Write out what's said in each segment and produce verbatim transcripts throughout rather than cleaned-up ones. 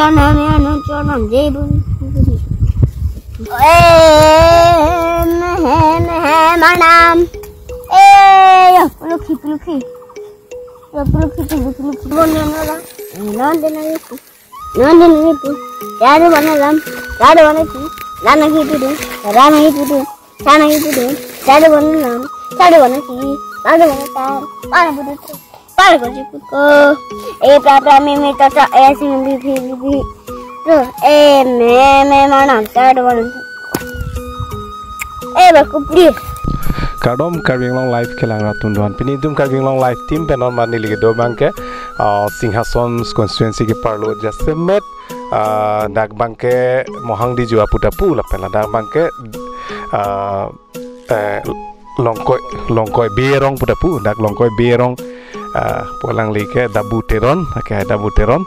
Anam ya no chonam je bu. Eh, me, me, manam. Eh, yo, pulukhi, pulukhi. Yo, pulukhi, pulukhi, pulukhi. Bon na la. Non de na yo. Non de na yo. Radu bana lam. Radu bana ki. Rana ki tu de. Rana ki tu de. Sana ki tu de. Radu bana lam. Radu bana ki. Radu bana ta. Radu bana tu. Pal ko ji put ko. Eh, pra, pra, mi, mi, ta, ta, eh, sing, bi, bi, bi, bi. Tu, eh, me, me, manam, ta, do, manam. Eh, ba, ku, please. Kardom Karbi Anglong Live kelang rat atum doan. Pini itum Karbi Anglong Live team pen non mani ligi do abangke, ah, Singhason constituency ke parlo jasemet, ah, dak abangke Mohang Diju apu ta pu lapen ladak abangke, ah, eh, Longkoi, Longkoi Berong pu ta pu, dak Longkoi Berong, ah, pu alangli ke Dabu Teron, ake Dabu Teron.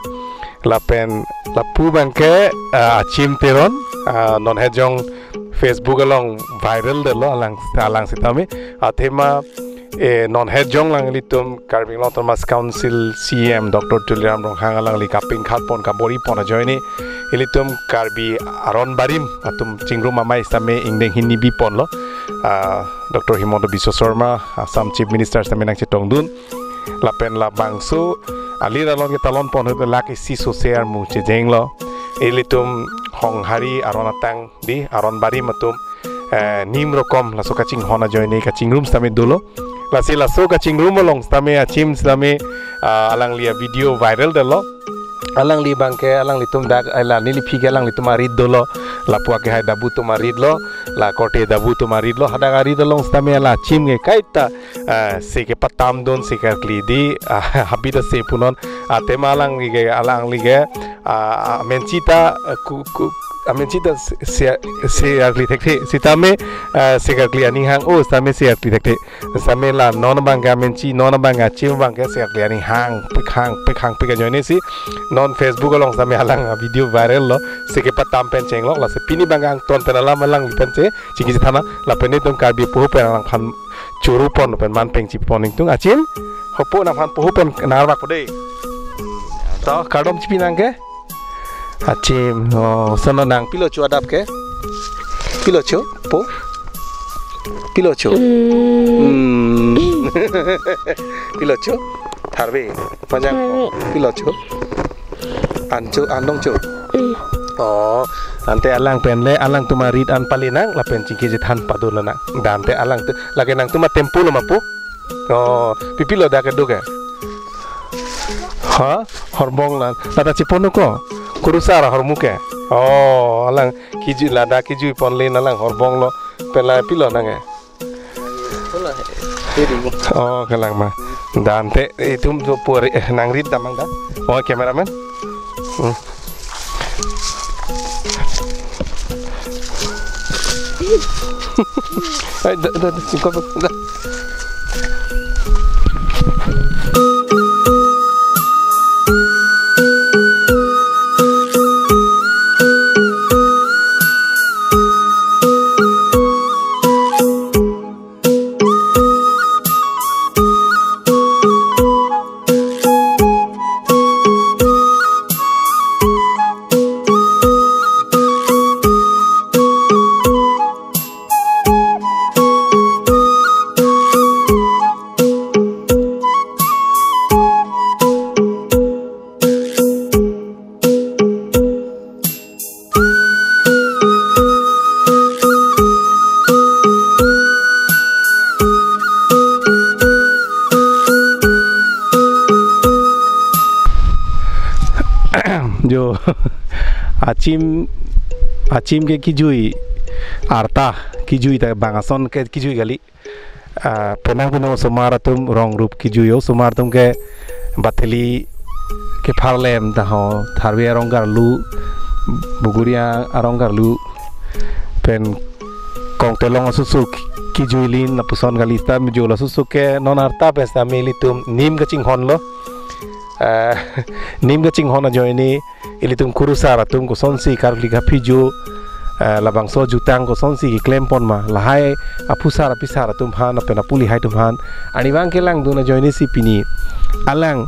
Lapen lapu abangke, ah, Achim Teron, ah, non hejong Facebook along viral detlo alang, alang sitame. Athema, eh, non hejong alanglitum Karbi Anglong Autonomous Council C E M Doctor Tuliram Ronghang alangli kapingkhat pon kabor-i pon ajoine ilitum Karbi aron barim atum chingrum amei sitame ingdeng hini bi ponlo. Ah, Doctor Himanta Biswa Sarma, Assam Chief Minister sitame nangchetongdun. Lapen labangso alir along ketalon pon ahut lake isi sose armu chejenglo. Ilitum Honghari aron atang di aron barim atum, eh, nim rokom laso kachinghon ajoine kachingrum sitame dolo. Lasi laso kachingrum along sitame Achim sitame, ah, alangli avideo viral detlo. Alangli abangke, alanglitum dak, eh, la neliphi ke alanglitum arit dolo. Lapu ake hai Dabu atum arit lo. La korte Dabu atum arit lo. Hadak arit along sitame la Achim ke kaita, ah, se kepatamdun, se karkli di, ah, habit ase punon. Athema alangli ke, alangli ke, ah, ah, menchita, ah, ku, ku, ah, menchita se, se, se karkli thekthe. Sitame, ah, se karkli aning hang, oh, sitame se karkli thekthe. Sitame la non abangke amenchi, non abangke Achim abangke se karkli aning hangpik, hangpik, hangpik ajoine si non Facebook along sitame alang avideo viral lo, se kepatam pen chenglo, lasi pini abangke angton pen alam alangli pen che, chingki chethan nang, lapen itum Karbi poho pen alangphan churu pon pen man peng chipi pon ingtung. Achim, hopo nangphan poho pen nang-arvak po dei. To, kardom chipi nang ke? Achim, oh, sono nang pilo cho adap ke? Pilo cho, po? Pilo cho? Hmm. Hmm. Pilo cho? Tharve, panjang. Tharve. Pilo cho? An cho, an dong cho? Hmm. Oh, ante alang pen le, alangtum arit an pali nang, lapen chingki chethan padun nang. Dante alangtum, lake nangtum atempo lo ma po? Oh, pipilo dak kedo ke? Ha? Horbong la. Lata chepon ko? Kurusar ahormu ke? Oh, alang kejui lata kejui ponle alang horbong lo. Pen la pilo nang ke? Pula, eh, diri mo. Oh, kelang ma. Dante, itum tu puri, eh, nang rit damang da. Oh, cameraman. Hmm. Ay, da, da, da, singkop, da. Jo, Achim, Achim ke kejui, arta kejui ta bang ason ke kejui kali. Ah, penang penang osomar atum rong rup kejui, osomar atum ke batheli kepharlem ta ho, Tharve arong karlu, Buguri arong karlu, pen Kongtelong asoso kejui lin lapuson kali sita mejo lasoso ke non arta pen sita ilitum nim kachinghon lo. Ah, nim kachinghon ajoine ilitum kurusar atum kosonsi karkli kaphijo, eh, labangso jutang kosonsi keklem pon ma, lahai aphusar apisar atum aphan, lapen apuli hai atum aphan. Arnivang kelangdun ajoine si pini alang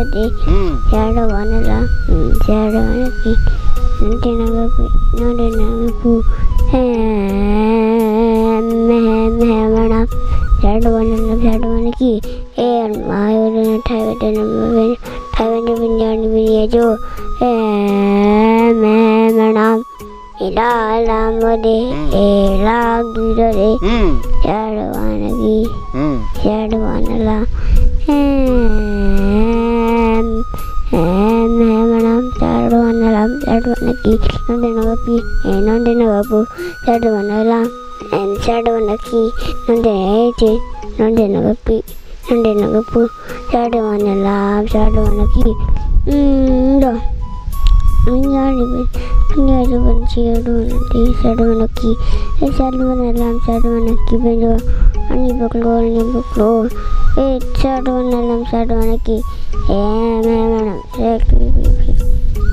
de. Hmm. Sar do-an alam, hmm, sar do-an aki. Non te nangkepi, non te nangkepu. Hem, hem, hem, arnam. Sar do-an alam, sar do-an aki. Hem, ayo de na thai bete na ben, thai bete ben jar ni ben ya jo. Hem, hem, arnam. Ila alam ode, hmm, ila giro de. Hmm. Sar do-an aki. Hmm. Sar do-an alam. Hem, hem, hem, arnam. Sar do-an alam, sar do-an aki. Non te nangkepi, eh, non te nangkepu. Sar do-an alam. Hem, sar do-an aki. Non te nangkeche, non te nangkepi. Non te nangkepu, sar do-an alam, sar do-an aki. Hmm, do. Punya ni ben, punya ni ben, sar do-an aki, sar do-an aki. Eh, sar do-an alam, sar do-an aki, ben do. Ani boklo, ani boklo. Eh, sar do-an alam, sar do-an aki. Eh, me, me, no. Sek, pi, pi, pi.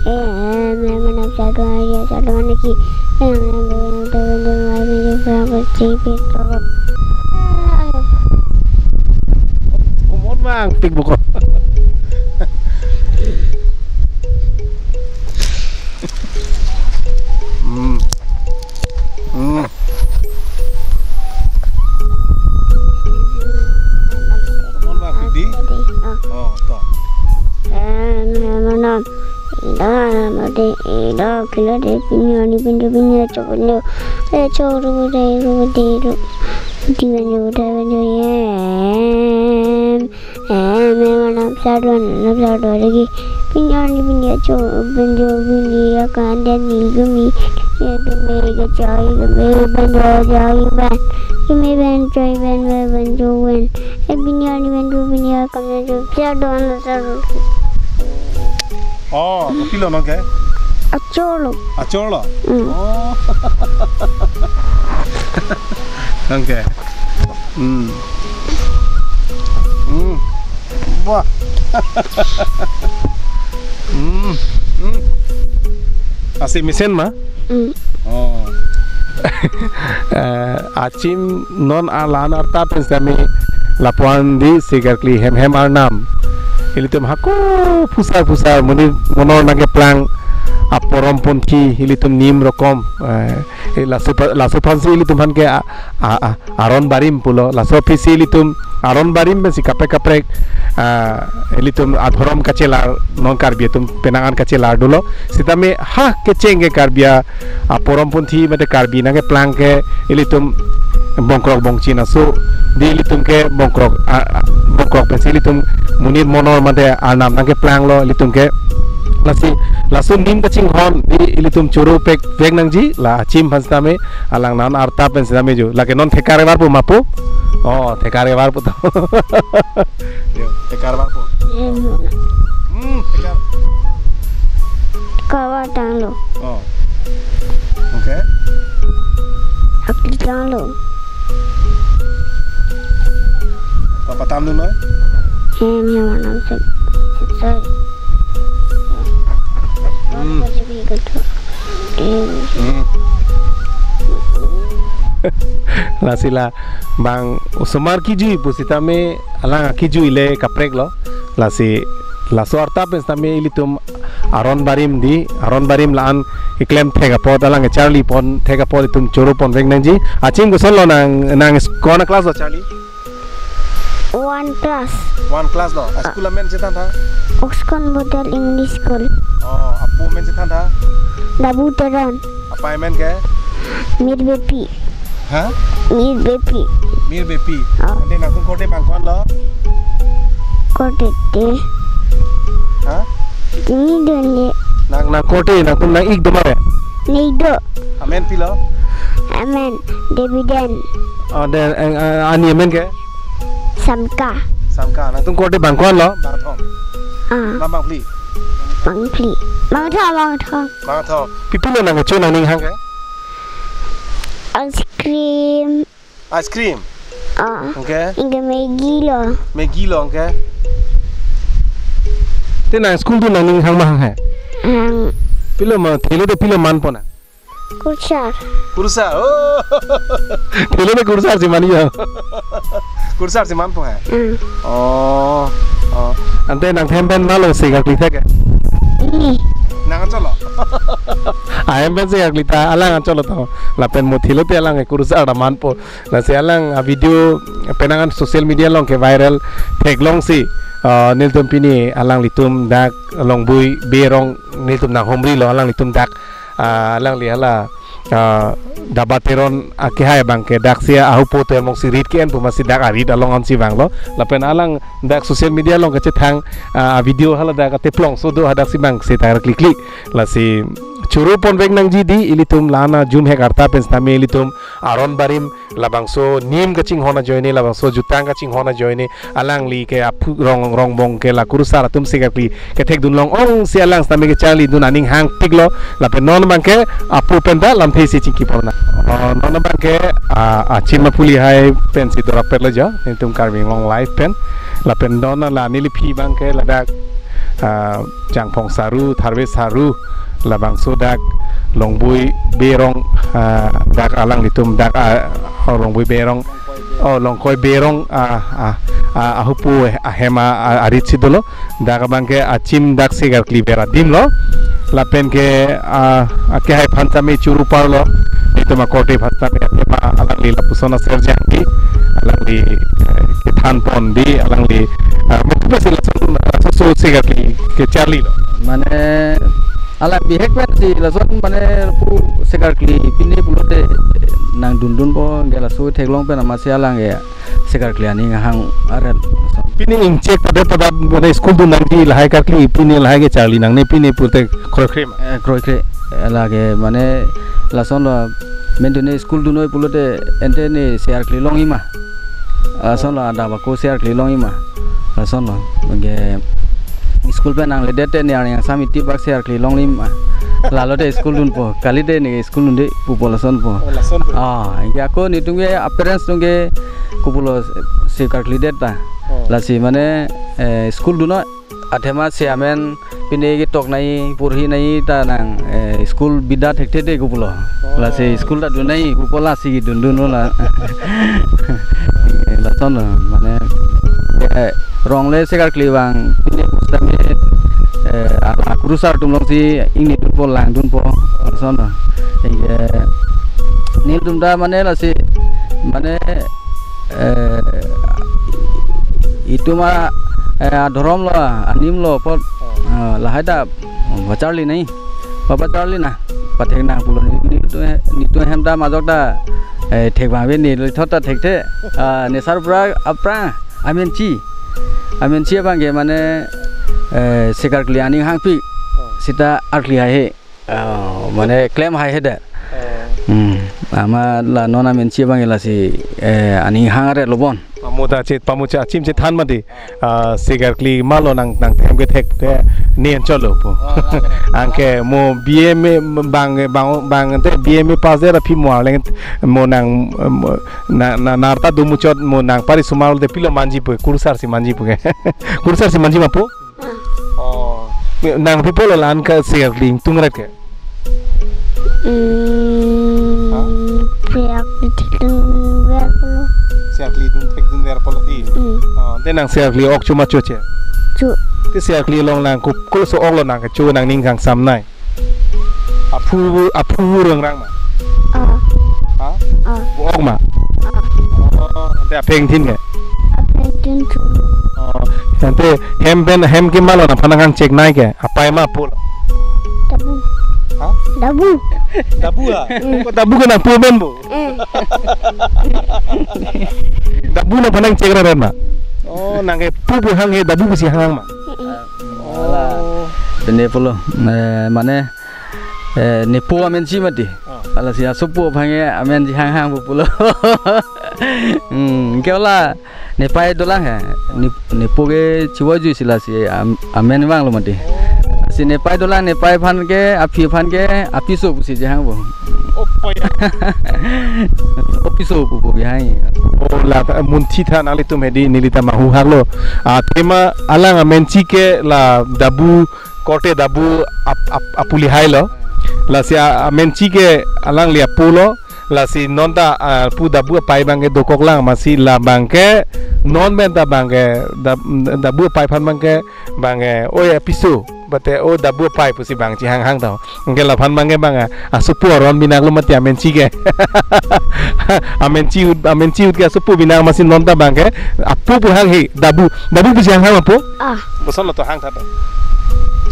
Eh, me, me, no, sar do-an, ya, sar do-an aki. Eh, me, me, no, to, ben, do, ma, ben, do, pra, pa, chi, pi, to, ro. Ayo. Umut bang, tik buko. Hmm. Hmm. Umut bang, tik di? Oh. Oh, to. Eh, me, me, no. Ida, mate, ida, kila de, pinya ni, pinjo, pinya, chok, lo. Eh, chok, ro, de, ro, de, ro. Di, pinjo, de, pinjo, em. Em, em, arnam, sar do-an, arnam, sar do-an aki. Pinya ni, pinya, chok, pinjo, pinya, kan, de, ni, gumi. Ya, gumi, ga, chai, gumi, pinjo, chai, ben. Gumi, ben, chai, ben, ben, pinjo, ben. Eh, pinya ni, pinjo, pinya, kan, de, jo, sar do-an, sar do-an. Oh, kopilo nangke? Achor lo. Achor lo? Mm. Oh. Nangke. Hmm. Hmm. Wah. Hmm. Hmm. Asi mesen ma? Mm. Oh. Eh, achim non alan arta pen sitame lapu-an di si karkli hem hem arnam. Ilitum hako phusar phusar monit monor nangkeplang aporom ponthi ilitum nim rokom. Eh, eh, laso pa-, laso aphansi ilitum aphan ke a, a, a, aron barim pulo, laso aphisi ilitum aron barim pensi kaprek kaprek, ah, ilitum adhorom kachelar, non Karbi atum penang an kachelar dolo. Sitame ha kecheng ke Karbi a, aporom ponthi mate Karbi nangkeplang ke ilitum bongkrok bongchin aso, di ilitum ke bongkrok, ah, ah, bongkrok pensi ilitum monit monor mate arnam nangkeplang lo ilitum ke. Lasi, laso nim kachinghon di ilitum choro pek vek nangji, la achim aphan sitame, alang non arta pen sitame jo. Lake non thekar evar po ma po? Oh, thekar evar po to. Yo, thekar evar po. Hmm, thekar. Kawa tanglo. Oh. Okay. Akli tanglo. Papa tam dun noi? Em, ya, mana se. Sorry. Hmm. Hmm. Lasi la bang osomar kijui pusitame alang akijui le kaprek lo. Lasi laso arta pen sitame ilitum aron barim di, aron barim la-an keklem thek apot, alang charli pon thek apot itum choro pon vek nangji. Achim koson lo nang, nang kona class lo charli? One class. One class lo. A school amen chethan tha? Oxcon Model English School. Oh, apo amen chethan tha? Dabu Teron. Apa amen ke? Mir Bepi. Ha? Mir Bepi. Mir Bepi. Oh. Ante nangtum korte bang ko-an lo? Korte te. Ha? Ni dun ye. Nang, nang korte, nangtum nang-ik do ma re? Ni do. Amen pilo? Amen. David Den. Oh, den, eh, eh, ani amen ke? Samka. Samka. Nangtum korte bang ko-an lo? Bangthom. Ah. Bang, bangphli? Bangphli. Bangthom, bangthom. Bangthom. Pi pi lo nangkecho nangning hang ke? Ice cream. Ice cream? Ah. Okay. Anke Maggi lo. Maggi lo, okay. Te nang school tu nangning hang ma hang he? Hang. Pilo ma, thelo te pilo man pona? Kurusar. Kurusar. Oh. Thelo te kurusar si man yo. Kurusar si man po he? Hmm. Oh. Ante nangthem pen malo se karkli thek ke? Ini. Nang anchot lo. Ahem pen se karkli ta alang anchot lo to. Lapen muthi lote alang ke kurusar daman po. Lasi alang a video penang an social media along ke viral theklongsi, ah, nelitum pini alanglitum dak Longbui Bey arong nelitum nanghumri lo alanglitum dak, ah, alangli hala, ah, Daba Teron akehai abang ke daksi ahupo Termong si rit ke-en pu masi dak arit along ansi vanglo. Lapen alang dak social media along kachethang, ah, video hala dak ateplong so do hadak si bang se tar klikli. Lasi churu ponvek nangji dei ilitum la-an a jum hek arta pen sitame ilitum aron barim labangso nim kachinghon ajoine, labangso jutang kachinghon ajoine, alangli ke aphu rong rongbong ke la kurusar atum se karkli kethekdun long-ong si alang sitame kecharlidun aning hangpiklo. Lapen non abang ke apu pen ta lamthe si chingki pon nang. Oh, non abang ke, ah, achim apuli hai pen si dora pet lo jo, nelitum Karbi Anglong Live pen. Lapen non la neliphi abang ke ladak, ah, Jangphong Saru, Tharve Saru, labangso dak Longbui Bey arong, ah, dak alanglitum dak, ah, oh, Longbui Bey arong, oh, Longkoi Bey arong, ah, ah, ah, ahupo ahem a, a, arit si dolo. Dak abang ke achim dak se karkli ber adim lo. Lapen ke, ah, akehai aphan tame churu parlo. Itum akorte aphan tame athema alangli lapuson aser jang dei. Alangli, eh, kethan pon dei, alangli, ah, mukhu pesi lason, ah, so, so se karkli kecharli lo. Mane, alang bihek pen si lason mane pu se karkli pine pulote nangdundun po ke laso theklong pen amatsi alang ke se karkli aning hang aret. Pine ingchek padet padet mane school dun nangji lahai karkli pine lahai kecharli nangne pine pulote kroikre ma? Eh, kroikre. Eh, lake mane lason lo, mentune school dunnoi pulote ante ne se karkli longji ma. Lason lo adap ako se karkli longji ma. Lason lo. Anke school pen nangledet te ne arni angsam iti bak se karkli longji ma. Lalote school dunpo. Kalite ne school dunde pupo lason po. Oh, lason po. Ah, anke ako netum ke a-parents atum ke kopulo se karklidet ta. Oh. Lasi mane, eh, school dunnoi athema se amen pine ketok nangji, porhi nangji ta nang, eh, school bida thekthe te kopulo. Oh. Lasi school ta dun nangji kopulo lasi kedundun lo la. Eh, lason lo, mane, eh, rong le se karkli abang pine pusitame, eh, ala kurusar atum alongsi ingnidunpo langdunpo. Lason lo. Eh, nelitum ta mane lasi, mane, eh, itum a, eh, adhorom lo, anim lo apot, oh, eh, lahai ta pacharli nangji, pa pacharli nang, pathek nang pulo ne, netum, netum hem ta majok ta, eh, thek abang ave ne, lethot ta thekthe, ah, ne sar pura aphrang, amensi, amensi abang ke mane, eh, se karkli aning hangpik, oh, seta arkli haihe. Oh, mane klem haihe da. Oh. Hmm. Amat la non amensi abang lasi, eh, aning hang aret lo bon. Pamu ta chet, pamu ta achim chethan mati. Ah, se karkli malo nang, nangthem kethek ke ne anchot lo po. Oh, lalo. Anke mo B A me bang, bang, bang te B A me pass det aphi mo arleng mo nang, mo na, na, narta do muchot mo nang pari sumar te pilo manji po, kurusar si manji po ke. Kurusar si manji ma po? Oh. Nang pi pulo la-an ke se karkli ingtung ret ke? Hmm, ha? Se karkli ingtung ret pulo. Se karkli dun thekdun ret pulo dei. Hmm. Oh, te nang se karkli ok cho ma cho che? Cho. Te se karkli along nang ko, koloso ok lo nang kecho nangning kangsamnei? Aphu, aphu rangrang ma? Ah. Ha? Ah. Pu ok ma? Ah. Oh, te apeng thin ke? Apeng thin thu. Oh, ante hem pen, hem ke malo nangphan nanghang cheknei ke? Apei ma apo lo? Dabu. Ha? Dabu. Dabu ha? Mm. Ko dabu ke nangpo pen bo? Mm. Dabu nangphan nangchek ra pen ma? Oh, nang ke pu pu hanghe dabu pusi hang ma? Mm-mm. Ala. Oh. Pine pulo, eh, mane, eh, nepo amensi mati. Oh. Ala si asopo aphan ke amensi hang hang pu pulo. Hmm, ke ala nepei dolang he. Ne, nepo ke chivoijuisi lasi am-, amen vanglo mati. Oh. Si nepei dolang, nepei aphan ke, aphi aphan ke, apiso pusi jehang bo. Opo ya. Opiso pu pu bihai. Oh, la, munthi tha nanglitum hedi neli ta mahu haklo. Ah, tema alang amensi ke la dabu korte dabu ap, ap, apuli hai lo. Lasi a, amensi ke alangli apo lo. Lasi non ta, ah, pu Dabu apai abangke dokok lang, amatsi labangke non pen ta abangke dab-, Dabu apai aphan abangke abangke, oi, apiso, bate o Dabu apai pusi abang chehang hang tau. Anke laphan abangke abang, ah, asopo aron binaklo mati amenchi ke. Amenchi ahut, amenchi ahut ke asopo binak, amatsi non ta abangke apo pu hanghe, Dabu. Dabu pusi hang hang apo? Ah. Kosonlo to hang tha to.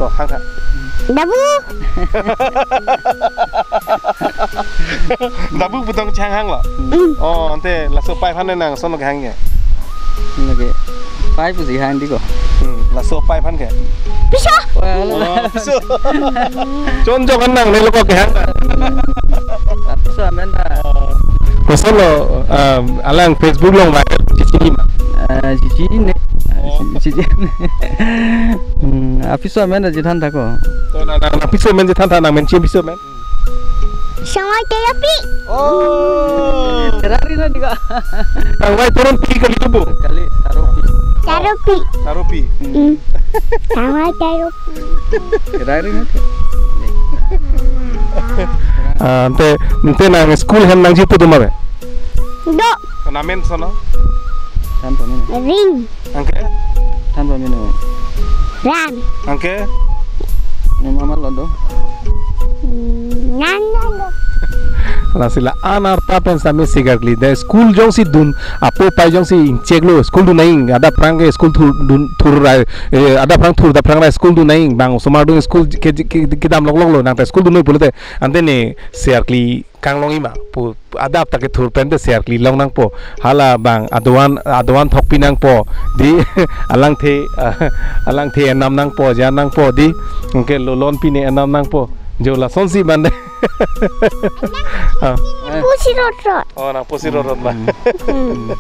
To hang tha. Dabu. Dabu pu tong chehang hanglo. Mm. Oh, ante laso apai aphan nang kosonlo kehang ke? Lake apai pusi hang di ko. Hmm, laso apai aphan ke? Piso. Wah, halo. Oh, piso. Chonjok an nangne lo ko kehang ta. Ah, piso amen ta. Kosonlo, um, alang Facebook along viral chichini ma? Ah, chichini. Oh. Chichini. Hmm, apiso amen ta chethan tha ko. To nang, nang, nang piso amen chethan tha, nang menchi piso amen. Sangvai Teropi. Oh. Terari na di ko. Sangvai Teropi kali tu bu. Kali Taropi. Taropi. Taropi. Hmm. Sangvai Teropi. Terari na tu. Ah, ante, ante nang school hem nangji pu do ma be? Do. Nang amen koson? Than pame. Ring. Anke? Than pame no. Ran. Anke? Ne mama lo do. Hmm, nan nan do. Lasi la-an arta pen sitame sekarkli. De school jongsi dun, apo apai jongsi ingchek lo, school dun nang, adap aphrang ke school thur dun, thur ra, eh, adap aphrang thur, adap aphrang ra school dun nang, bang osomar adung school ke, ke, kedam lok lok lo, nang ta school dun noi pulote, ante ne sekarkli kanglong-i ma pu, adap ta kethur pen te sekarkli long nangpo. Hala abang adovan, adovan thokpi nangpo. Di alangthe, alangthe enam nangpo, jan nangpo di. Anke lolon pine enam nangpo. Jo lasonsi bande. Ah. Pusi rot rot. Oh, nang pusi rot rot ma. Hmm.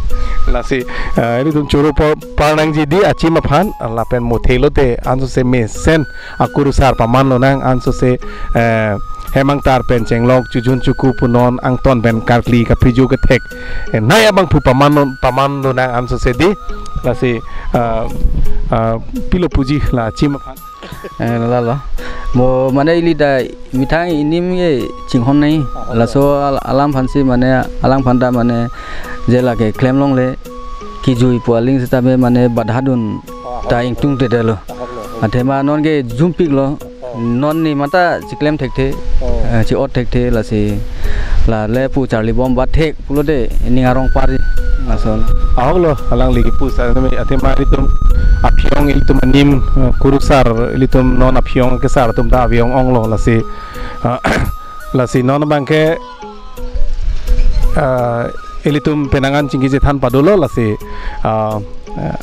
Lasi, ah, ilitum choro par, par nangji di achim aphan, ah, lapen mothelo te ansose mesen akurusar paman lonang ansose, eh, Hemang Tar pen chenglok Chojun Choku pu non angton pen karkli kapriju kethek, eh, nai abang pu paman lo, paman lonang ansose di. Lasi, ah, ah, pilo puji la achim aphan. Eh, lalo. Mo mane ili ta methang inim ke chinghon nai. Ah, laso al-, alam aphansi mane alangphan ta mane je lake klem longle kejui pu aling sitame mane badha dun ta ingtungte detlo. Athema non ke jumpiklo. Non ne mata chiklem thekthe, eh, chi-ot thekthe lasi la le pu charli bom bat thek pulote ning arong pari laso. Ahok lo, alangli kepu sitame athema ilitum aphi-ong ilitum anim, eh, kurusar ilitum non aphi-ong kesar atum ta aphi-ong onglo lasi. Ah, lasi non abangke, ah, ilitum penang an chingki chethan padolo lasi, ah,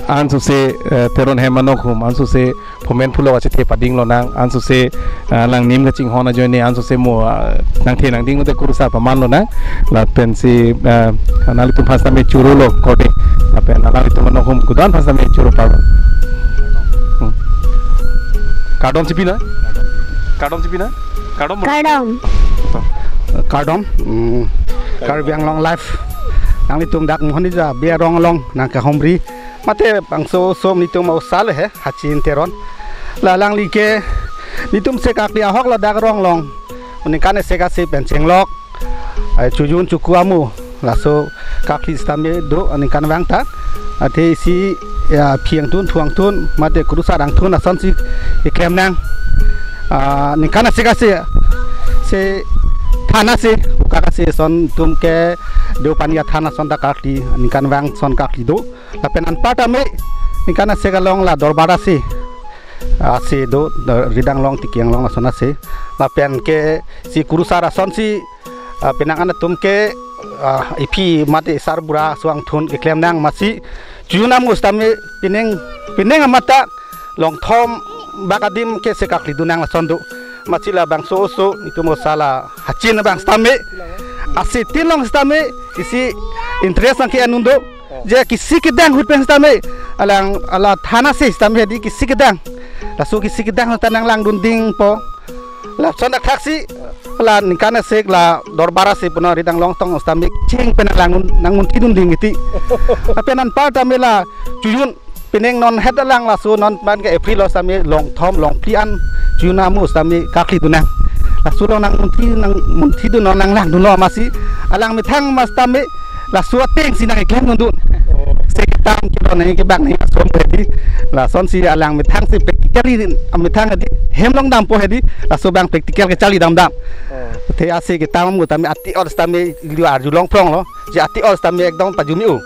ansose, eh, Teron hem anokhum ansose phomen phulo achethe pading lonang ansose, ah, nangnim kachinghon ajoine ansose mo, ah, nangthe nangding mate kurusar paman lonang. Lapensi, ah, nanglitum aphan sitame choro lo kode. Lapen nanglitum anokhum kedo-an aphan sitame choro palo. Hmm. Kardom chipi na? Kardom chipi na? Kardom. Kardom. Kardom. Hmm. Karbi Anglong Live. Nanglitum dak mohon ija be arong along nangkehomri. Mate bangso oso nelitum osa le he, Hachin Teron. La alangli ke nelitum sekarkli ahok ladak arong along. Aningkan isi kasi pen chenglok. Ai Chojun Choku amu. Laso karkli sitame do aningkanvang ta. Athe isi ya aphi angtun thu angtun mate kurusar angtun asonsi keklem nang. Ah, aningkan isi kasi si than asi, uka kasi ason atum kedo pani athan ason ta karkli, aningkanvang ason karkli do. Lapen anpar tame aningkan isi along la dorbar asi, asi do, do, ridang along tiki anglong ason asi. Lapen ke si kurusar asonsi, ah, penang an atum ke, ah, iphi mate sarbura aso angtun keklem nang amatsi Chojun amu sitame pining, pining amat ta longthom bak adim ke sekarkli dun nang lason do. Amatsi labangso oso nelitum osa la Hachin abang sitame asi tin long sitame isi interest nangke-en un do. Je kisi kedang ahut pen sitame alang ala than asi sitame di kisi kedang. Laso kisi kedang ahut ta nanglangdun dingpo. Lason dak thaksi la aningkan isi la dorbar asi puno ridang along tong sitame ching pen nanglang un, nangmunthi dun ding iti. Lapen anpar tame la Chojun pining non het alang laso non abangke April lo sitame longthom longphli an Chojun amu sitame karkli dun nang. Laso along nangmunthi, nangmunthi dun non nanglangdunlo amatsi alang methang ma sitame laso ateng si nangklemdun. Oh. Se ketam kedo nangji kebak nangji ason hedi. Lasonsi alang methang si practically methang hedi hem longdampo hedi. Laso abang practical kacharli damdam. Oh. Te ase ketam mo tame ati-ot sitame iliu arjulong pronglo. Je ati-ot sitame ekdom pajumi-o.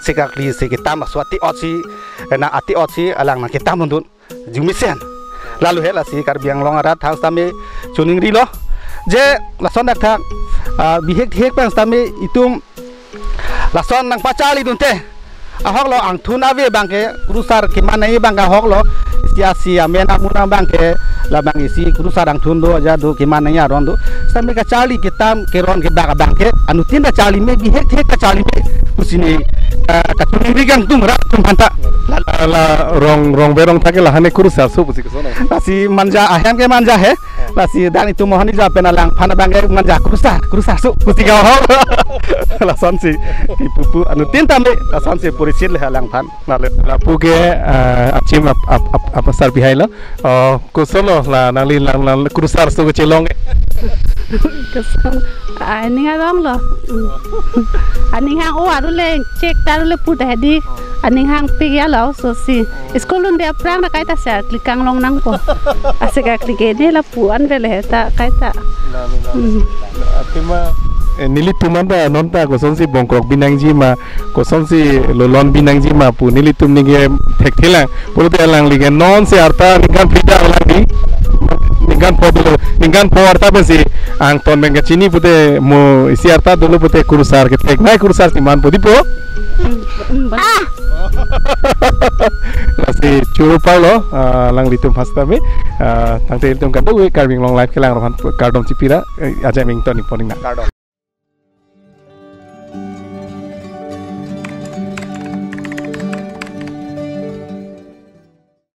Se karkli se ketam laso ati-ot si, eh, na ati-ot si alang nangketamdun. Jumisen. Lalu he lasi Karbi Anglong arat thang sitame choningrilo. Je lason dak thang, ah, bihek hek pen sitame itum lason nangpacharlidunte. Ahoklo angthun ave abangke kurusar keman nangji abangke ahoklo. Isi asi amen amun abangke labang isi kurusar angthun do aja do keman nangji aron do. Sitame kacharli ketam keron kebak abangke anuttin ta charli me bihek hek ta charli me. Pusi ne, ah, kachoningri kangtung rat atum aphanta. La, la, la, rong, rong berong thake lahane kurusar so pusi keso nang. Lasi manja ahem ke manja he. Lasi dan itum mohoni ja pen alangphan abangke manja kurusar, kurusar so pusi kau ho. Lasonsi, ti pupu anuttin tame, lasonsi purisit le alangphan. Lalu. Lapu ke, eh, achim ap, ap, ap, apasar bihailo. Oh, kosonlo la nangli lang, lang kurusar so kechelong. Koson, ah, aning aronglo. Hmm. Aning hang-o arule, chek ta arule pu ta hedi. Aning hangpik ya laso si. School dunde aphrang ta kaita si arkli kanglong nangpo. Ase karkli ke ne lapu an vele ta kaita. Lalu, lalu. Hmm. Athema, eh, nelitum anta non ta kosonsi bongkrok binangji ma, kosonsi lolon binangji ma pu nelitum ningke thekthelang. Pulote alangli ke nonsi arta ningkan phli ta alangli. Ningkan pho dolo, ningkan pho arta pensi angton pen kachini pute mo isi arta dolo pute kurusar kethek nai kurusar si manpo dipo. Hmm, hmm, ah! Lasi choro parlo, ah, alanglitum hastami, ah, tangte ilitum kadokave Karbi Anglong Live kelang rophan kardom chipira, eh, ajak mington ni poning na. Kardom.